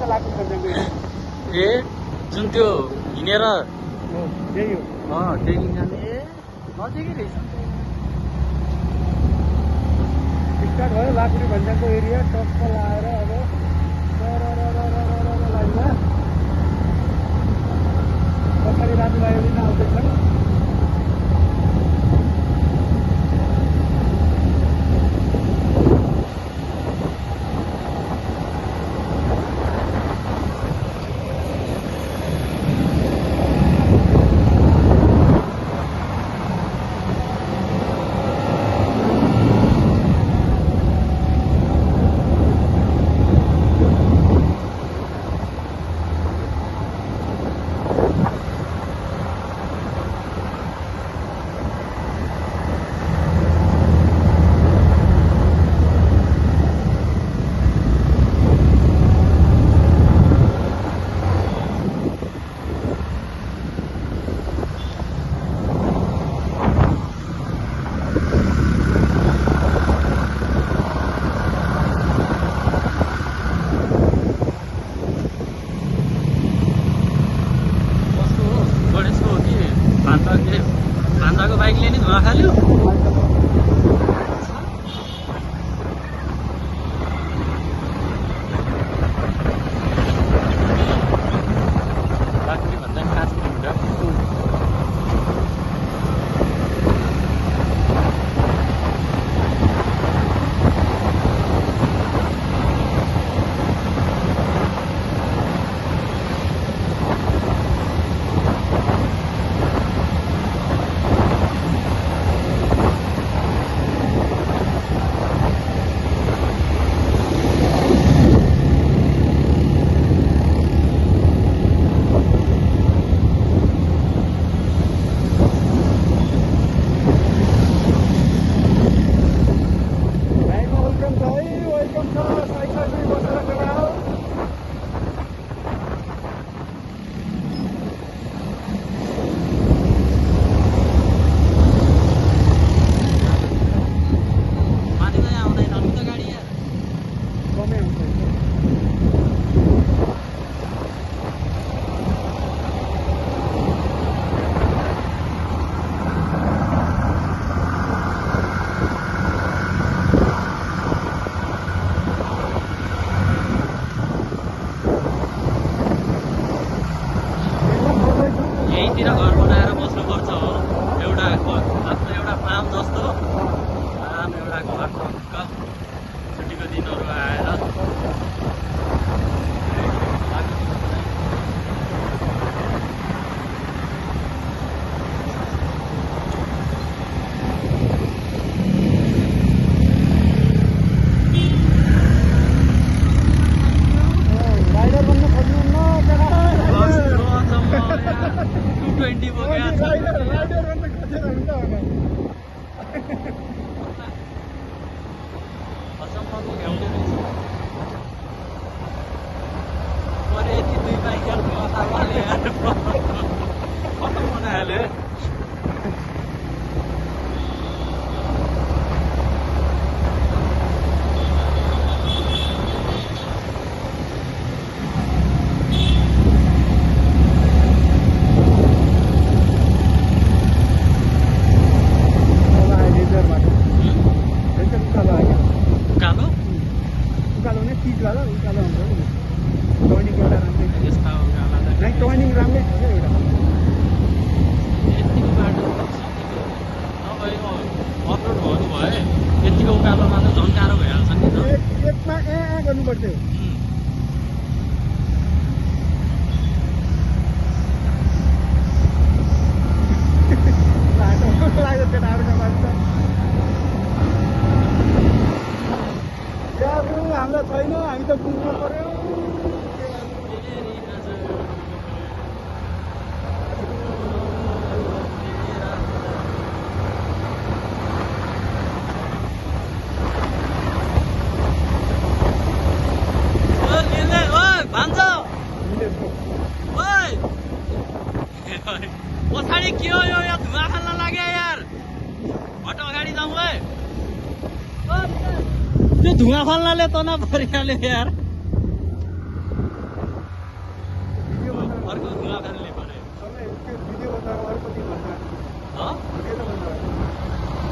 ए जुन त्यो हिँडेर त्यही हो ट्रेनिङ जाने ए नजिकै रहेछ स्टार्ट भयो लाकुडी भन्ज्याङको एरिया टक्क लाएर अब लाइनमा पछाडि राजुभाइ पनि आउँदैछन् भान्दाको बाइकले नि धुवा खाल्यो लाकुडी भन्दा 5 किलोमिटर यहीँतिर घर बनाएर बस्नुपर्छ हो एउटा आफ्नो एउटा फार्म जस्तो आराम एउटा घर टक्क छुट्टीको दिनहरू आएर राइडर बन्न खोज्नुहुन्न 220 बोक्यो राइडर बन्न खोजेर हुन्छ अचम्मको भ्याउँदै रहेछ मैले यति 2 बाइक खतम बनाइहाल्यो टर्निङ राम्रै छ क्या एउटा यतिको बाटो तपाईँको अफरोड गर्नु भयो यतिको उकालोमा त झन् गाह्रो भइहाल्छ नि त एकमा गर्नुपर्थ्यो लाग्यो केटाहरू हामीलाई छैन हामी त बुझ्नु पर्यो पछाडि के हो यो धुवा खाल्न लाग्यो यार हट अगाडि जाउँ है त्यो धुवा फाल्नाले तना परिहाल्यो यार ल गेट बन्द भयो।